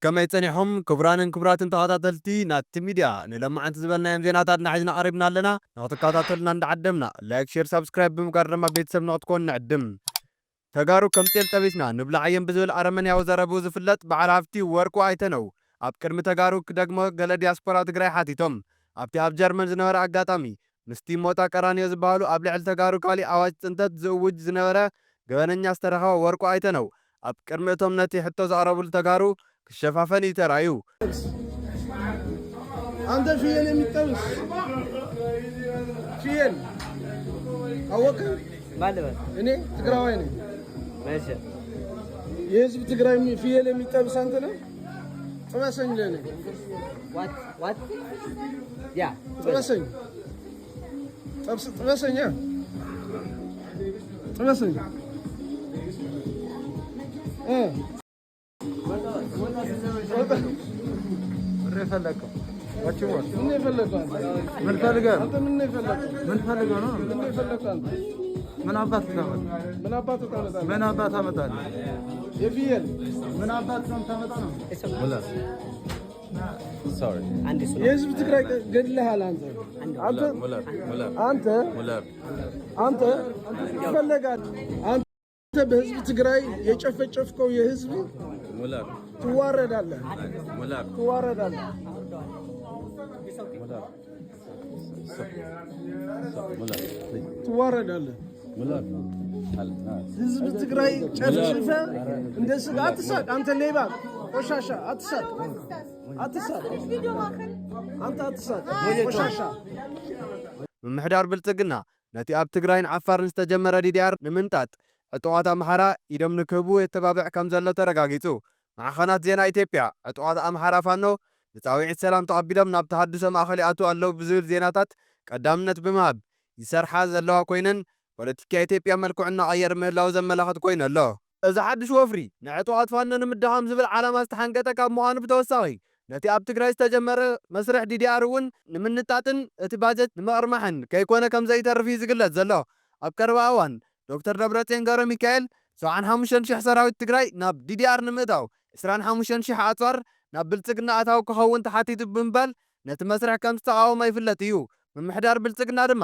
ከመይ ጸኒሖም ክቡራንን ክቡራትን ተኸታተልቲ ናቲ ሚድያ? ንለማዓንቲ ዝበልናዮም ዜናታት ንሒዝና ቀሪብና ኣለና። ንኽትከታተሉና እንዳዓደምና፣ ላይክ፣ ሼር፣ ሳብስክራይብ ብምግባር ድማ ቤተሰብ ንኽትኮኑ ንዕድም። ተጋሩ ከም ጤል ጠቢስና ንብላዓዮም ብዝብል ኣረመንያዊ ዘረብኡ ዝፍለጥ በዓል ሃፍቲ ወርቁ ኣይተነው፣ ኣብ ቅድሚ ተጋሩ ክደግሞ ገለ ዲያስፖራ ትግራይ ሓቲቶም። ኣብቲ ኣብ ጀርመን ዝነበረ ኣጋጣሚ፣ ምስቲ ሞጣ ቀራንዮ ዝበሃሉ ኣብ ልዕሊ ተጋሩ ካሊእ ኣዋጅ ጽንተት ዝእውጅ ዝነበረ ገበነኛ ዝተረኸበ ወርቁ ኣይተነው፣ ኣብ ቅድሚ እቶም ነቲ ሕቶ ዘቕረብሉ ተጋሩ ክሸፋፈን እዩ ተራእዩ። አንተ ፍየል የሚጠብስ ፍየል አወቀ። ማለበት እኔ ትግራዋይ ነኝ። መሸ የህዝብ ትግራይ የሚ- ፍየል የሚጠብስ አንተ ነህ። ጥበሰኝ ለኔ ዋት ዋት ያ ጥበሰኝ። ጠብስ ጥበሰኛ ጥበሰኝ። እ ፈለግከው? What you want? ምን የፈለግከው አንተ? ምን ፈልገህ ነው? አንተ ምን የፈለግከው? ምን ፈልገህ ነው? ምን የፈለግከው አንተ? ምን አባት ልታመጣ? ምን አባት ታመጣለህ? ምን አባት ታመጣለህ? የፍየል ምን አባት ነው የምታመጣ ነው? አንድ እሱ ነው። የህዝብ ትግራይ ገድለሃል አንተ። አንተ አንተ አንተ ትፈለጋለህ። አንተ በህዝብ ትግራይ የጨፈጨፍከው የህዝብ ትዋረዳለህ፣ ትዋረዳለህ፣ ትዋረዳለህ። ህዝብ ትግራይ ጨፍጭፈ እንደ ስጋ አትሳቅ። አንተ ሌባ ቆሻሻ አትሳቅ፣ አትሳቅ፣ አንተ አትሳቅ ቆሻሻ። ምምሕዳር ብልጽግና ነቲ ኣብ ትግራይን ዓፋርን ዝተጀመረ ዲዲኣር ንምንጣጥ ዕጡቓት ኣምሓራ ኢዶም ንክህቡ የተባብዕ ከም ዘሎ ተረጋጊጹ። ማዕኸናት ዜና ኢትዮጵያ ዕጡቓት ኣምሓራ ፋኖ ንጻውዒት ሰላም ተቐቢሎም ናብ ተሃድሶ ማእኸል ይኣትዉ ኣለዉ ብዝብል ዜናታት ቀዳምነት ብምሃብ ይሰርሓ ዘለዋ ኮይነን ፖለቲካ ኢትዮጵያ መልክዑ እናቐየር ምህላዉ ዘመላኽት ኮይኑ ኣሎ። እዚ ሓድሽ ወፍሪ ንዕጡቓት ፋኖ ንምድኻም ዝብል ዓላማ ዝተሓንገጠ ካብ ምዃኑ ብተወሳኺ ነቲ ኣብ ትግራይ ዝተጀመረ መስርሕ ዲዲኣር እውን ንምንጣጥን እቲ ባጀት ንምቕርማሕን ከይኮነ ከም ዘይተርፍ እዩ ዝግለጽ ዘሎ። ኣብ ቀረባ እዋን ዶክተር ደብረጽዮን ገብረሚካኤል ሰብዓን ሓሙሽተን ሽሕ ሰራዊት ትግራይ ናብ ዲዲኣር ንምእታው ዕስራን ሓሙሽተን ሽሕ ኣጽዋር ናብ ብልጽግና ኣታዊ ክኸውን ተሓቲቱ ብምባል ነቲ መስርሕ ከም ዝተቓወሞ ይፍለጥ እዩ። ምምሕዳር ብልጽግና ድማ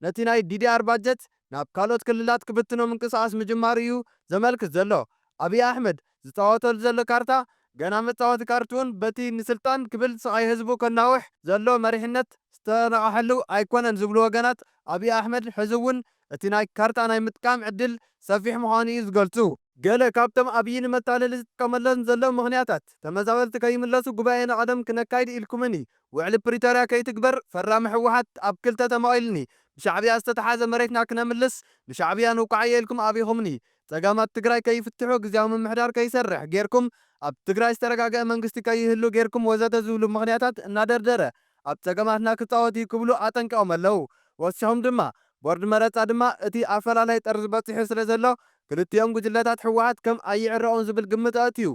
ነቲ ናይ ዲዲኣር ባጀት ናብ ካልኦት ክልላት ክብትኖ ምንቅስቓስ ምጅማሩ እዩ ዘመልክት ዘሎ። ኣብይ ኣሕመድ ዝጻወተሉ ዘሎ ካርታ ገና መጻወቲ ካርትኡን በቲ ንስልጣን ክብል ስቓይ ህዝቡ ከናውሕ ዘሎ መሪሕነት ዝተነቓሐሉ ኣይኮነን ዝብሉ ወገናት ኣብይ ኣሕመድ ሕዚ እውን እቲ ናይ ካርታ ናይ ምጥቃም ዕድል ሰፊሕ ምዃኑ እዩ ዝገልጹ። ገለ ካብቶም ኣብይ ንመታለሊ ዝጥቀመሎም ዘሎ ምኽንያታት ተመዛበልቲ ከይምለሱ ጉባኤ ንቐደም ክነካይድ ኢልኩምኒ ውዕሊ ፕሪቶርያ ከይትግበር ፈራሚ ህወሓት ኣብ ክልተ ተመቒልኒ ብሻዕብያ ዝተተሓዘ መሬትና ክነምልስ ንሻዕብያ ንውቃዓዮ ኢልኩም ኣቢኹምኒ ጸገማት ትግራይ ከይፍትሑ ግዝያዊ ምምሕዳር ከይሰርሕ ጌርኩም ኣብ ትግራይ ዝተረጋገአ መንግስቲ ከይህሉ ጌርኩም ወዘተ ዝብሉ ምኽንያታት እናደርደረ ኣብ ጸገማትና ክጻወት እዩ ክብሉ ኣጠንቂቖም ኣለዉ። ወሲኾም ድማ ቦርድ መረጻ ድማ እቲ ኣፈላላይ ጠርዚ በጺሑ ስለ ዘሎ ክልቲኦም ጉጅለታት ህወሓት ከም ኣይዕረቑን ዝብል ግምት ኣእትዩ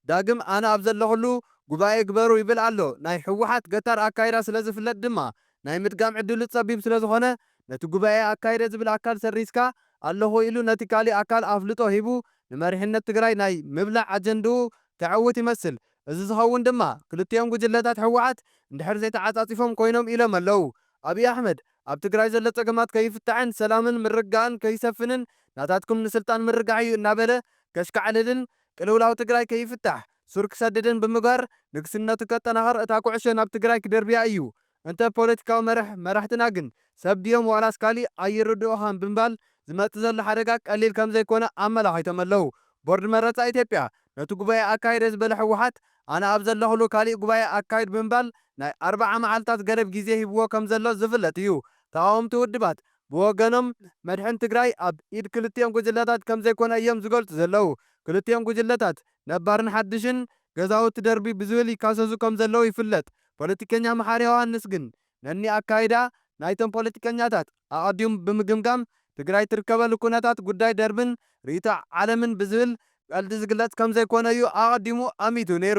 ዳግም ኣነ ኣብ ዘለኹሉ ጉባኤ ግበሩ ይብል ኣሎ። ናይ ህወሓት ገታር ኣካይዳ ስለ ዝፍለጥ ድማ ናይ ምድጋም ዕድሉ ጸቢብ ስለ ዝኾነ ነቲ ጉባኤ ኣካይደ ዝብል ኣካል ሰሪዝካ ኣለኹ ኢሉ ነቲ ካሊእ ኣካል ኣፍልጦ ሂቡ ንመሪሕነት ትግራይ ናይ ምብላዕ ኣጀንድኡ ከዕውት ይመስል። እዚ ዝኸውን ድማ ክልቲኦም ጉጅለታት ህወሓት እንድሕር ዘይተዓጻጺፎም ኮይኖም ኢሎም ኣለዉ። ኣብይ ኣሕመድ ኣብ ትግራይ ዘሎ ጸገማት ከይፍታሕን ሰላምን ምርግጋእን ከይሰፍንን ናታትኩም ንስልጣን ምርጋሕ እዩ እናበለ ከሽካዕልልን ቅልውላው ትግራይ ከይፍታሕ ሱር ክሰድድን ብምግባር ንግስነቱ ከጠናኽር እታ ኩዕሾ ናብ ትግራይ ክደርብያ እዩ። እንተ ፖለቲካዊ መርሕ መራሕትና ግን ሰብ ድዮም ዋላስ ካሊእ ኣይርድኡኻን ብምባል ዝመጽእ ዘሎ ሓደጋ ቀሊል ከም ዘይኮነ ኣመላኺቶም ኣለዉ። ቦርድ መረጻ ኢትዮጵያ ነቲ ጉባኤ ኣካይደ ዝበለ ህወሓት ኣነ ኣብ ዘለኹሉ ካሊእ ጉባኤ ኣካይድ ብምባል ናይ ኣርብዓ መዓልታት ገደብ ግዜ ሂብዎ ከም ዘሎ ዝፍለጥ እዩ። ተቓወምቲ ውድባት ብወገኖም መድሕን ትግራይ ኣብ ኢድ ክልቲኦም ጉጅለታት ከም ዘይኮነ እዮም ዝገልጹ ዘለዉ። ክልቲኦም ጉጅለታት ነባርን ሓድሽን ገዛውቲ ደርቢ ብዝብል ይካሰሱ ከም ዘለዉ ይፍለጥ። ፖለቲከኛ መሓሪ ዮሃንስ ግን ነኒ ኣካይዳ ናይቶም ፖለቲከኛታት ኣቐዲሙ ብምግምጋም ትግራይ ትርከበሉ ኩነታት ጉዳይ ደርብን ርእይቶ ዓለምን ብዝብል ቀልዲ ዝግለጽ ከም ዘይኮነ እዩ ኣቐዲሙ ኣሚቱ ነይሩ።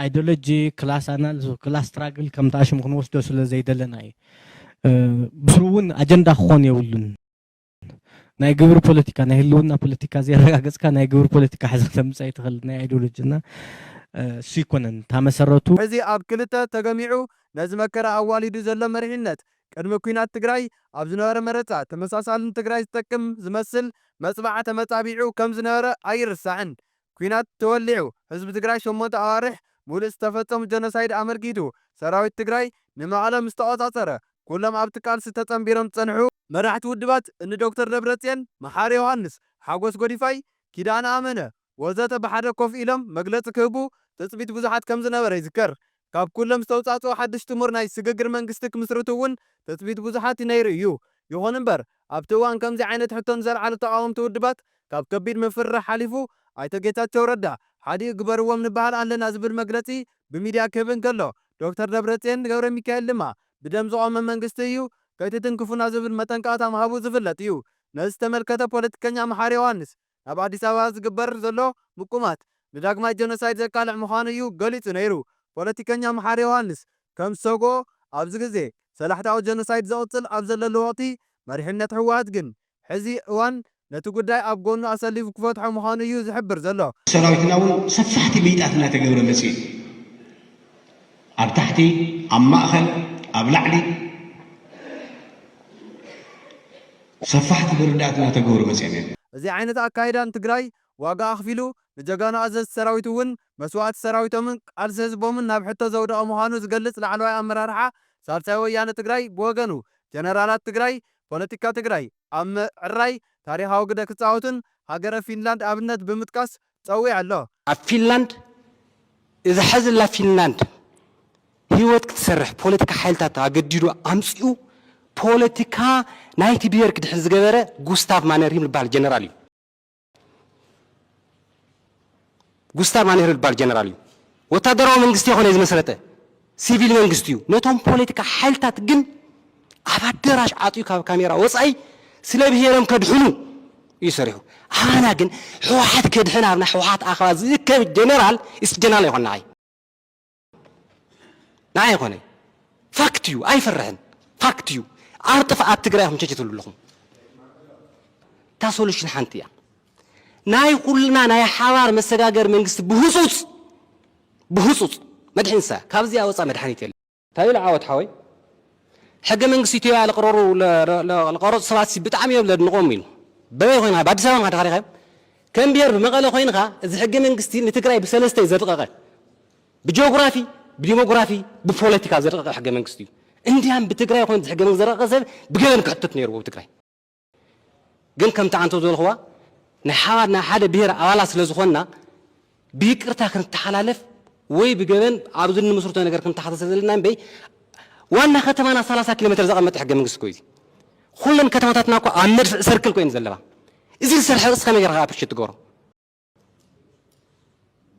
ኣይዶሎጂ ክላስ ኣናልስ ክላስ ስትራግል ከምቲ ኣሽሙ ክንወስዶ ስለ ዘይደለና እዩ። ብስሩ እውን ኣጀንዳ ክኾን የብሉን። ናይ ግብሪ ፖለቲካ ናይ ህልውና ፖለቲካ ዘየረጋገፅካ ናይ ግብሪ ፖለቲካ ሕዘ ተምፅእ ኣይትኽእል ናይ ኣይዶሎጂ እና እሱ ይኮነን ታመሰረቱ። ሕዚ ኣብ ክልተ ተገሚዑ ነዚ መከራ ኣዋሊዱ ዘሎ መሪሕነት፣ ቅድሚ ኲናት ትግራይ ኣብ ዝነበረ መረፃ ተመሳሳሊ ንትግራይ ዝጠቅም ዝመስል መፅባዓ ተመፃቢዑ ከም ዝነበረ ኣይርሳዕን። ኲናት ተወሊዑ ህዝቢ ትግራይ ሸሞንተ ኣዋርሕ ሙሉእ ዝተፈፀሙ ጀኖሳይድ ኣመልኪቱ ሰራዊት ትግራይ ንመቐለ ምስ ተቖፃፀረ ኩሎም ኣብቲ ቃልሲ ተፀንቢሮም ዝፀንሑ መራሕቲ ውድባት እኒ ዶክተር ደብረፅዮን፣ መሓሪ ዮሃንስ፣ ሓጎስ ጎዲፋይ፣ ኪዳነ ኣመነ ወዘተ ብሓደ ኮፍ ኢሎም መግለፂ ክህቡ ትፅቢት ብዙሓት ከም ዝነበረ ይዝከር። ካብ ኩሎም ዝተውፃፅኡ ሓድሽ ጥሙር ናይ ስግግር መንግስቲ ክምስርቱ እውን ትፅቢት ብዙሓት ነይሩ እዩ። ይኹን እምበር ኣብቲ እዋን ከምዚ ዓይነት ሕቶ ንዘልዓሉ ተቓወምቲ ውድባት ካብ ከቢድ ምፍርራሕ ሓሊፉ ኣይተ ጌታቸው ረዳ ሓዲኡ ግበርዎም ንበሃል ኣለና ዝብል መግለፂ ብሚድያ ክህብ እንከሎ ዶክተር ደብረፅዮን ገብረ ሚካኤል ድማ ብደም ዝቖመ መንግስቲ እዩ ከይትትንክፉና ዝብል መጠንቀቕታ ምሃቡ ዝፍለጥ እዩ። ነዚ ዝተመልከተ ፖለቲከኛ መሓሪ ዮሃንስ ናብ ኣዲስ ኣበባ ዝግበር ዘሎ ምቁማት ንዳግማይ ጀኖሳይድ ዘቃልዕ ምዃኑ እዩ ገሊጹ ነይሩ። ፖለቲከኛ መሓሪ ዮሃንስ ከም ዝሰግኦ ኣብዚ ግዜ ሰላሕታዊ ጀኖሳይድ ዘቕጽል ኣብ ዘለሉ ወቕቲ መሪሕነት ህወሓት ግን ሕዚ እዋን ነቲ ጉዳይ ኣብ ጎኑ ኣሰሊፉ ክፈትሖ ምዃኑ እዩ ዝሕብር ዘሎ። ሰራዊትና እውን ሰፋሕቲ ምይጣት እናተገብረ መፅኡ እዩ። ኣብ ታሕቲ፣ ኣብ ማእኸል፣ ኣብ ላዕሊ ሰፋሕቲ ምርዳእት እናተገብሩ መፅኦም እዮም። እዚ ዓይነት ኣካይዳ ንትግራይ ዋጋ ኣኽፊሉ፣ ንጀጋኑ ኣዘዝቲ ሰራዊት እውን መስዋእቲ ሰራዊቶምን ቃልሲ ህዝቦምን ናብ ሕቶ ዘውደቐ ምዃኑ ዝገልጽ ላዕለዋይ ኣመራርሓ ሳልሳይ ወያነ ትግራይ ብወገኑ፣ ጀነራላት ትግራይ ፖለቲካ ትግራይ ኣብ ምዕራይ ታሪኻዊ ግደ ክጻወቱን ሃገረ ፊንላንድ ኣብነት ብምጥቃስ ጸዊዑ ኣሎ። ኣብ ፊንላንድ እዛ ሐዚ ዘላ ፊንላንድ ህይወት ክትሰርሕ ፖለቲካ ሓይልታት ኣገዲዱ ኣምፂኡ ፖለቲካ ናይቲ ብሄር ክድሕን ዝገበረ ጉስታቭ ማነርሂም ዝበሃል ጀነራል እዩ። ጉስታቭ ማነርሂም ዝበሃል ጀነራል እዩ። ወታደራዊ መንግስቲ የኾነ ዝመስረተ ሲቪል መንግስቲ እዩ። ነቶም ፖለቲካ ሓይልታት ግን ኣብ ኣደራሽ ዓፅዩ ካብ ካሜራ ወፃኢ ስለ ብሄሮም ከድሕኑ እዩ ሰሪሑ። ኣና ግን ህወሓት ከድሕን ኣብና ህወሓት ኣኸባ ዝእከብ ጀነራል ኢስ ጀነራል ይኾን ንዓይ ንዓይ ይኾነ ፋክት እዩ ኣይፈርሕን ፋክት እዩ። ኣብ ጥፍኣት ትግራይ ኢኹም ቸቸትሉ ኣለኹም። እታ ሶሉሽን ሓንቲ እያ። ናይ ኩልና ናይ ሓባር መሰጋገር መንግስቲ ብህፁፅ ብህፁፅ መድሕንሳ ካብዚኣ ወፃ መድሓኒት የለ። እንታይ ኢሉ ዓወት ሓወይ? ሕገ መንግስቲ ኢትዮጵያ ለቅረሩ ለቀረፁ ሰባት ሲ ብጣዕሚ እዮም ለድንቆም ኢሉ በበይ ኮይንካ ብኣዲስ ኣበባ ካ ተኻሪኻዮም ከም ብሄር ብመቐለ ኮይንካ እዚ ሕገ መንግስቲ ንትግራይ ብሰለስተ እዩ ዘድቀቐ ብጂኦግራፊ ብዲሞግራፊ ብፖለቲካ ዘድቀቐ ሕገ መንግስቲ እዩ እንዲያም ብትግራይ ኮይኑ ሕገ መንግስቲ ዘድቀቐ ሰብ ብገበን ክሕተት ነይርዎ ብትግራይ ግን ከምቲ ዓንቶ ዝበልኽዋ ናይ ሓባር ናይ ሓደ ብሄር ኣባላት ስለ ዝኾንና ብይቅርታ ክንተሓላለፍ ወይ ብገበን ኣብዚ ንምስርቶ ነገር ክንተሓተ ስለ ዘለና እምበይ ዋና ከተማና ሰላሳ ኪሎ ሜትር ዘቐመጠ ሕገ መንግስቲ እኮ እዩ እዚ። ኩለን ከተማታትና እኮ ኣብ መድፍዕ ሰርክል ኮይን ዘለዋ። እዚ ዝሰርሐ ቅስ ከመይ ገርካ ኣፕሪሼት ትገብሮ?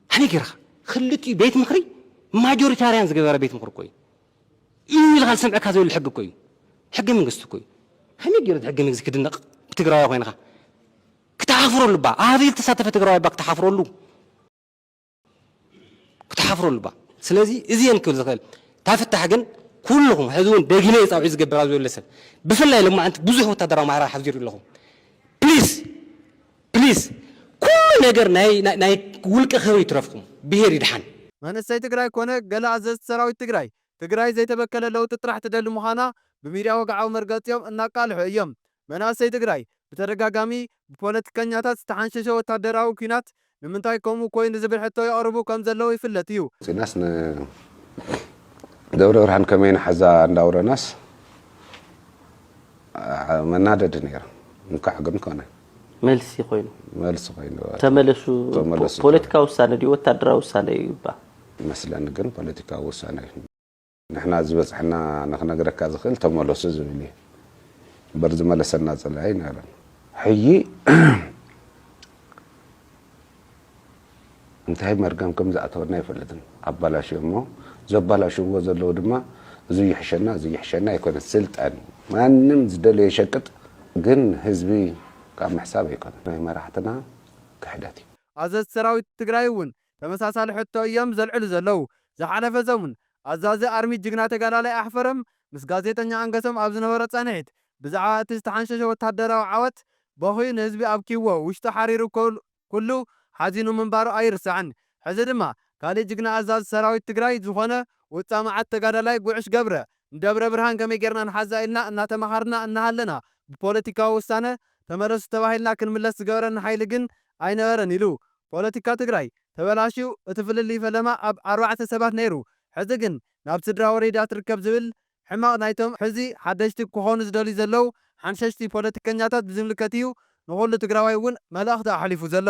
ከመይ ገርካ? ክልቲኡ ቤት ምክሪ ማጆሪታርያን ዝገበረ ቤት ምክሪ እኮ እዩ። እዩ ኢልካ ዝሰምዐካ ዘይብሉ ሕጊ እኮ እዩ። ሕገ መንግስቲ እኮ እዩ። ከመይ ገይሩ እቲ ሕገ መንግስቲ ክድነቕ ብትግራዋይ ኮይንካ? ክትሓፍረሉ እባ። ኣበይ ዝተሳተፈ ትግራዋይ እባ ክትሓፍረሉ? ክትሓፍረሉ እባ። ስለዚ እዚ እየን ክብል ዝኽእል። እታ ፍታሕ ግን ኩልኹም ሕዚ እውን ደጊመ የፃውዒ ዝገብር ኣብ ዝበለ ሰብ ብፍላይ ሎማዓንቲ ብዙሕ ወታደራዊ ማዕረ ሓዚሩ ኣለኹም። ፕሊስ ፕሊስ ኩሉ ነገር ናይ ናይ ውልቀ ክብሪ ይትረፍኩም። ብሄር ይድሓን። መንእሰይ ትግራይ ኮነ ገለ ኣዘዝቲ ሰራዊት ትግራይ ትግራይ ዘይተበከለ ለውጢ ጥራሕ ትደሊ ምዃና ብሚድያ ወግዓዊ መርገፂኦም እናቃልሑ እዮም። መናእሰይ ትግራይ ብተደጋጋሚ ብፖለቲከኛታት ዝተሓንሸሸ ወታደራዊ ኲናት ንምንታይ ከምኡ ኮይኑ ዝብል ሕቶ የቕርቡ ከም ዘለዉ ይፍለጥ እዩ። ሲናስ ንደብረ ብርሃን ከመይ ንሓዛ እንዳውረናስ መናደዲ ነይሩ። እንኳዕ ግን ኮነ። መልሲ ኮይኑ መልሲ ኮይኑ ተመለሱ። ተመለሱ። ፖለቲካዊ ውሳነ ድዩ ወታደራዊ ውሳነ እዩ ይባ ይመስለኒ ግን ፖለቲካዊ ውሳነ እዩ። ንሕና ዝበፅሐና ንክነግረካ ዝኽእል ተመለሱ ዝብል እዩ እምበር ዝመለሰና ፀላኢ ኣይነበረን። ሕጂ እንታይ መርገም ከም ዝኣተወና ኣይፈልጥን። ኣባላሽዮሞ ዘባላሽዎ ዘለዉ ድማ እዚ ይሕሸና እዚ ይሕሸና ኣይኮነን። ስልጣን እዩ። ማንም ዝደለዮ ይሸቅጥ፣ ግን ህዝቢ ካብ ምሕሳብ ኣይኮነን። ናይ መራሕትና ክሕደት እዩ። ኣዘዝቲ ሰራዊት ትግራይ እውን ተመሳሳሊ ሕቶ እዮም ዘልዕሉ ዘለዉ። ዝሓለፈ ሰሙን ኣዛዚ ኣርሚ ጅግና ተጋዳላይ ኣሕፈረም ምስ ጋዜጠኛ ኣንገሶም ኣብ ዝነበሮ ፃንሒት ብዛዕባ እቲ ዝተሓንሸሸ ወታደራዊ ዓወት በኽዩ ንህዝቢ ኣብኪዎ ውሽጡ ሓሪሩ ኩሉ ሓዚኑ ምንባሩ ኣይርሳዕን። ሕዚ ድማ ካልእ ጅግና ኣዛዚ ሰራዊት ትግራይ ዝኾነ ውፃ መዓት ተጋዳላይ ጉዕሽ ገብረ፣ ንደብረ ብርሃን ከመይ ጌርና ንሓዛ ኢልና እናተማሃርና እናሃለና፣ ብፖለቲካዊ ውሳነ ተመለሱ ተባሂልና ክንምለስ ዝገበረና ሓይሊ ግን ኣይነበረን ኢሉ። ፖለቲካ ትግራይ ተበላሽዩ፣ እቲ ፍልልይ ፈለማ ኣብ ኣርባዕተ ሰባት ነይሩ፣ ሕዚ ግን ናብ ስድራ ወሪዳ ትርከብ ዝብል ሕማቕ ናይቶም ሕዚ ሓደሽቲ ክኾኑ ዝደልዩ ዘለዉ ሓንሸሽቲ ፖለቲከኛታት ብዝምልከት እዩ ንኹሉ ትግራዋይ እውን መልእኽቲ ኣሕሊፉ ዘሎ።